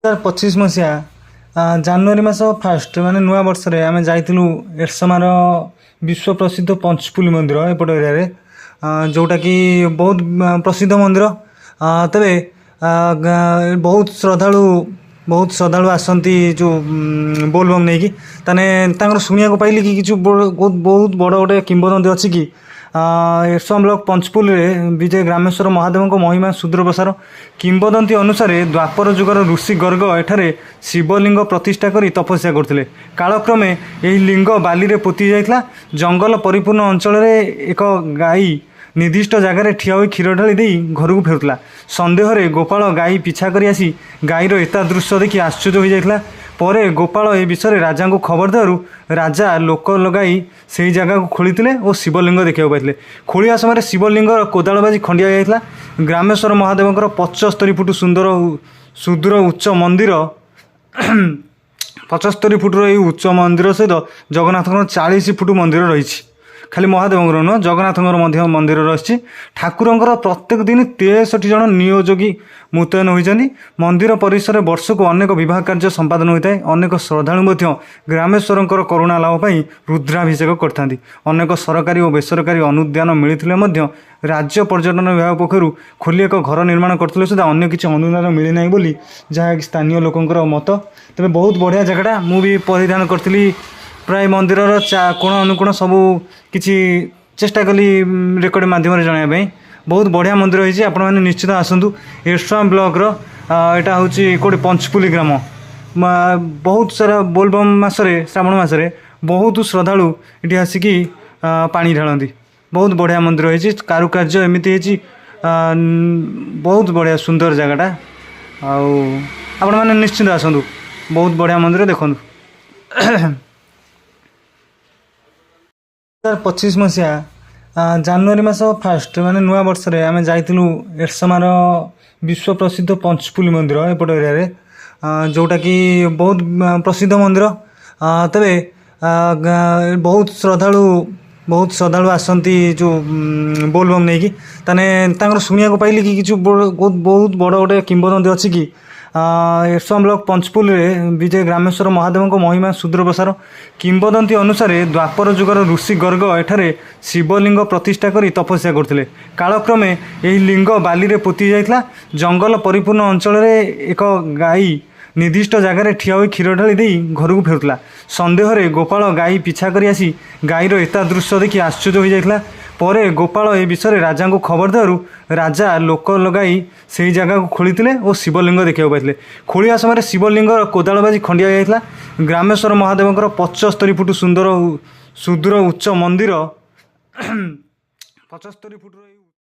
2025 ମସିହା ଜାନୁଆରୀ ମାସ ଫାଷ୍ଟ, ମାନେ ନୂଆ ବର୍ଷରେ ଆମେ ଯାଇଥିଲୁ ଏରସମାର ବିଶ୍ୱ ପ୍ରସିଦ୍ଧ ପଞ୍ଚପୁଲି ମନ୍ଦିର ଏପଟ ଏରିଆରେ, ଯେଉଁଟାକି ବହୁତ ପ୍ରସିଦ୍ଧ ମନ୍ଦିର। ତେବେ ବହୁତ ଶ୍ରଦ୍ଧାଳୁ ଆସନ୍ତି ଯେଉଁ ବୋଲବମ୍ ନେଇକି। ତାନେ ତାଙ୍କର ଶୁଣିବାକୁ ପାଇଲି କି କିଛି ବହୁତ ବହୁତ ବଡ଼ ଗୋଟେ କିମ୍ବଦନ୍ତୀ ଅଛି କି ଏରସମା ବ୍ଲକ ପଞ୍ଚପୁଲିରେ ବିଜୟ ଗ୍ରାମେଶ୍ୱର ମହାଦେବଙ୍କ ମହିମା ସୁଦୂରପ୍ରସାର। କିମ୍ବଦନ୍ତୀ ଅନୁସାରେ ଦ୍ୱାପର ଯୁଗର ଋଷି ଗର୍ଗ ଏଠାରେ ଶିବଲିଙ୍ଗ ପ୍ରତିଷ୍ଠା କରି ତପସ୍ୟା କରୁଥିଲେ। କାଳକ୍ରମେ ଏହି ଲିଙ୍ଗ ବାଲିରେ ପୋତି ଯାଇଥିଲା। ଜଙ୍ଗଲ ପରିପୂର୍ଣ୍ଣ ଅଞ୍ଚଳରେ ଏକ ଗାଈ ନିର୍ଦ୍ଦିଷ୍ଟ ଜାଗାରେ ଠିଆ ହୋଇ କ୍ଷୀର ଢାଳି ଦେଇ ଘରକୁ ଫେରୁଥିଲା। ସନ୍ଦେହରେ ଗୋପାଳ ଗାଈ ପିଛା କରି ଆସି ଗାଈର ଏତା ଦୃଶ୍ୟ ଦେଖି ଆଶ୍ଚର୍ଯ୍ୟ ହୋଇଯାଇଥିଲା। ପରେ ଗୋପାଳ ଏ ବିଷୟରେ ରାଜାଙ୍କୁ ଖବର ଦେବାରୁ ରାଜା ଲୋକ ଲଗାଇ ସେହି ଜାଗାକୁ ଖୋଳିଥିଲେ ଓ ଶିବଲିଙ୍ଗ ଦେଖିବାକୁ ପାଇଥିଲେ। ଖୋଳିବା ସମୟରେ ଶିବଲିଙ୍ଗର କୋଦାଳ ବାଜି ଖଣ୍ଡିଆ ଯାଇଥିଲା। ଗ୍ରାମେଶ୍ୱର ମହାଦେବଙ୍କର 75 ଫୁଟ ସୁନ୍ଦର ସୁଦୂର ଉଚ୍ଚ ମନ୍ଦିର, 75 ଫୁଟର ଏହି ଉଚ୍ଚ ମନ୍ଦିର ସହିତ ଜଗନ୍ନାଥଙ୍କର 40 ଫୁଟ ମନ୍ଦିର ରହିଛି। ଖାଲି ମହାଦେବଙ୍କର ନୁହଁ, ଜଗନ୍ନାଥଙ୍କର ମଧ୍ୟ ମନ୍ଦିର ରହିଛି। ଠାକୁରଙ୍କର ପ୍ରତ୍ୟେକ ଦିନ 63 ଜଣ ନିୟୋଜକୀ ମୁତୟନ ହୋଇଛନ୍ତି। ମନ୍ଦିର ପରିସରରେ ବର୍ଷକୁ ଅନେକ ବିବାହ କାର୍ଯ୍ୟ ସମ୍ପାଦନ ହୋଇଥାଏ। ଅନେକ ଶ୍ରଦ୍ଧାଳୁ ମଧ୍ୟ ଗ୍ରାମେଶ୍ୱରଙ୍କର କରୁଣା ଲାଭ ପାଇଁ ରୁଦ୍ରାଭିଷେକ କରିଥାନ୍ତି। ଅନେକ ସରକାରୀ ଓ ବେସରକାରୀ ଅନୁଦାନ ମିଳିଥିଲେ ମଧ୍ୟ ରାଜ୍ୟ ପର୍ଯ୍ୟଟନ ବିଭାଗ ପକ୍ଷରୁ ଖୋଲି ଏକ ଘର ନିର୍ମାଣ କରିଥିଲେ ସୁଦ୍ଧା ଅନ୍ୟ କିଛି ଅନୁଦାନ ମିଳିନାହିଁ ବୋଲି ଯାହାକି ସ୍ଥାନୀୟ ଲୋକଙ୍କର ମତ। ତେବେ ବହୁତ ବଢ଼ିଆ ଜାଗାଟା। ମୁଁ ବି ପରିଧାନ କରିଥିଲି। ପ୍ରାୟ ମନ୍ଦିରର କୋଣ ଅନୁକୋଣ ସବୁ କିଛି ଚେଷ୍ଟା କଲି ରେକର୍ଡ଼ ମାଧ୍ୟମରେ ଜଣାଇବା ପାଇଁ। ବହୁତ ବଢ଼ିଆ ମନ୍ଦିର ହେଇଛି। ଆପଣମାନେ ନିଶ୍ଚିତ ଆସନ୍ତୁ। ଏରସମା ବ୍ଲକର ଏଇଟା ହେଉଛି କେଉଁଠି? ପଞ୍ଚପୁଲି ଗ୍ରାମ। ବହୁତ ସାରା ବୋଲବମ୍ ମାସରେ, ଶ୍ରାବଣ ମାସରେ ବହୁତ ଶ୍ରଦ୍ଧାଳୁ ଏଠି ଆସିକି ପାଣି ଢାଳନ୍ତି। ବହୁତ ବଢ଼ିଆ ମନ୍ଦିର ହେଇଛି। କାରୁକାର୍ଯ୍ୟ ଏମିତି ହେଇଛି, ବହୁତ ବଢ଼ିଆ ସୁନ୍ଦର ଜାଗାଟା। ଆଉ ଆପଣମାନେ ନିଶ୍ଚିତ ଆସନ୍ତୁ। ବହୁତ ବଢ଼ିଆ ମନ୍ଦିର, ଦେଖନ୍ତୁ। 2025 ମସିହା ଜାନୁଆରୀ ମାସ ଫାଷ୍ଟ, ମାନେ ନୂଆ ବର୍ଷରେ ଆମେ ଯାଇଥିଲୁ ଏରସମାର ବିଶ୍ୱ ପ୍ରସିଦ୍ଧ ପଞ୍ଚପୁଲି ମନ୍ଦିର ଏପଟ ଏରିଆରେ, ଯେଉଁଟାକି ବହୁତ ପ୍ରସିଦ୍ଧ ମନ୍ଦିର। ତେବେ ବହୁତ ଶ୍ରଦ୍ଧାଳୁ ଆସନ୍ତି ଯେଉଁ ବୋଲବମ୍ ନେଇକି। ତାନେ ତାଙ୍କର ଶୁଣିବାକୁ ପାଇଲି କି କିଛି ବହୁତ ବହୁତ ବଡ଼ ଗୋଟେ କିମ୍ବଦନ୍ତୀ ଅଛି କି ଏରସମା ବ୍ଲକ ପଞ୍ଚପୁଲିରେ ବିଜୟ ଗ୍ରାମେଶ୍ୱର ମହାଦେବଙ୍କ ମହିମା ସୁଦୂରପ୍ରସାର। କିମ୍ବଦନ୍ତୀ ଅନୁସାରେ ଦ୍ୱାପର ଯୁଗର ଋଷି ଗର୍ଗ ଏଠାରେ ଶିବଲିଙ୍ଗ ପ୍ରତିଷ୍ଠା କରି ତପସ୍ୟା କରୁଥିଲେ। କାଳକ୍ରମେ ଏହି ଲିଙ୍ଗ ବାଲିରେ ପୋତି ଯାଇଥିଲା। ଜଙ୍ଗଲ ପରିପୂର୍ଣ୍ଣ ଅଞ୍ଚଳରେ ଏକ ଗାଈ ନିର୍ଦ୍ଦିଷ୍ଟ ଜାଗାରେ ଠିଆ ହୋଇ କ୍ଷୀର ଢାଳି ଦେଇ ଘରକୁ ଫେରୁଥିଲା। ସନ୍ଦେହରେ ଗୋପାଳ ଗାଈ ପିଛା କରି ଆସି ଗାଈର ଏତା ଦୃଶ୍ୟ ଦେଖି ଆଶ୍ଚର୍ଯ୍ୟ ହୋଇଯାଇଥିଲା। ପରେ ଗୋପାଳ ଏ ବିଷୟରେ ରାଜାଙ୍କୁ ଖବର ଦେବାରୁ ରାଜା ଲୋକ ଲଗାଇ ସେହି ଜାଗାକୁ ଖୋଳିଥିଲେ ଓ ଶିବଲିଙ୍ଗ ଦେଖିବାକୁ ପାଇଥିଲେ। ଖୋଳିବା ସମୟରେ ଶିବଲିଙ୍ଗର କୋଦାଳ ବାଜି ଖଣ୍ଡିଆ ଯାଇଥିଲା। ଗ୍ରାମେଶ୍ୱର ମହାଦେବଙ୍କର 75 ଫୁଟ ସୁନ୍ଦର ସୁଦୂର ଉଚ୍ଚ ମନ୍ଦିର, 75 ଫୁଟର ଏହି